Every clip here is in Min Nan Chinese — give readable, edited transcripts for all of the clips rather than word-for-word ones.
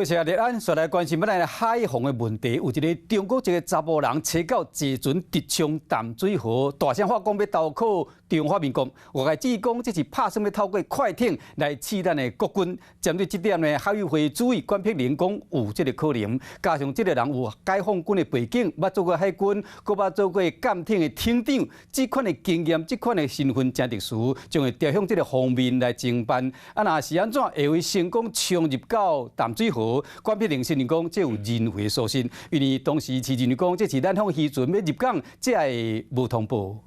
多謝立安，紲來關心咱的海防的問題。有一个中國一个查埔人，揣到坐船直衝淡水河，大聲發講欲投靠中華民國。外界指講這是拍算欲透過快艇來試咱的國軍。針對這點呢，海委會主委管碧玲講有這个可能。加上這个人有解放軍的背景，捌做過海軍，閣捌做過艦艇的艇長，這款的經驗，這款的身份誠特殊，將會調向這个方面來偵辦。啊，若是按怎會為成功衝入到淡水河？管碧玲承認講，這有人為疏失，因為當時是認為講這是咱方漁船欲入港，才會無通報。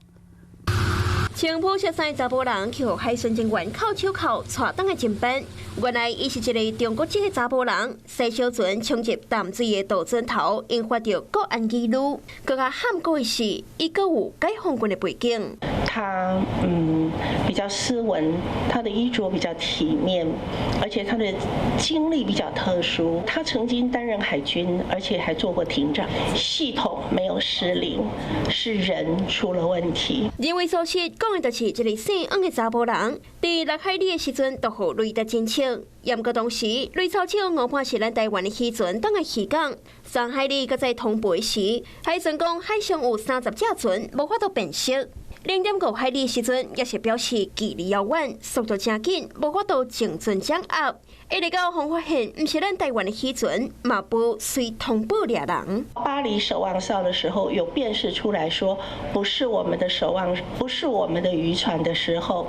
穿普色衫查埔人去予海巡人員銬手銬帶轉來偵辦，原來伊是一个中國籍的查埔人，駛小船衝入淡水的渡船頭，引發著國安疑慮。閣較譀古的是，伊閣有解放軍的背景。他比較斯文，他的衣着比較體面，而且他的經歷比較特殊。他曾經擔任海軍，而且還做過艇長。系統沒有失靈，是人出了問題。人為疏失，講的就是這个姓黃的查埔人，佇6海里的時陣，就予雷達偵測。毋過當時，雷操手誤判是咱台灣的漁船轉來漁港，3海里閣再通報時，海巡講海上有30隻船，無法度辨識。0.5海里的時陣，也是表示距離遙遠，速度誠緊，無法度精準掌握。一直到予發現，毋是咱台灣的漁船，嘛無隨通報掠人。8里守望哨的時候，有辨識出來說不是我們的守望，不是我們的漁船的時候，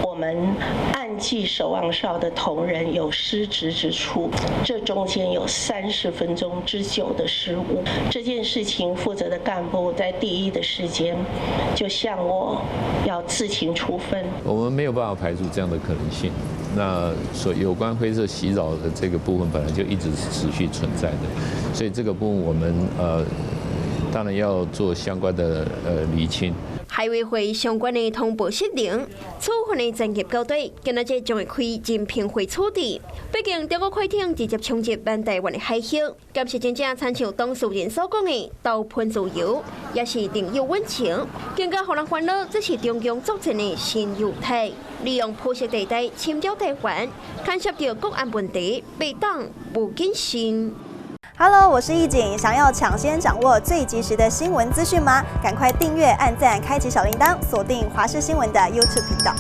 我們岸際守望哨的同仁有失職之處，這中間有30分鐘之久的失誤。這件事情負責的幹部在第一的時間就向我要自請處分。我們沒有辦法排除這樣的可能性。那所有關灰色襲擾的這個部分，本來就一直是持續存在的，所以這個部分我們當然要做相關的釐清。海委會相關的通報失靈，處分的專業小隊今仔日將會開偵評會處置。畢竟中國快艇直接衝入咱台灣的海域，敢是真正親像當事人所講的投奔自由，抑是另有隱情，更加予人煩惱。這是中共作戰的新樣態，利用灰色地帶侵擾台灣，牽涉著國安問題，袂當無謹慎。 Hello，我是易景，想要搶先掌握最及時的新聞資訊嗎？趕快訂閱、按讚、開啟小鈴鐺，鎖定華視新聞的 YouTube 頻道。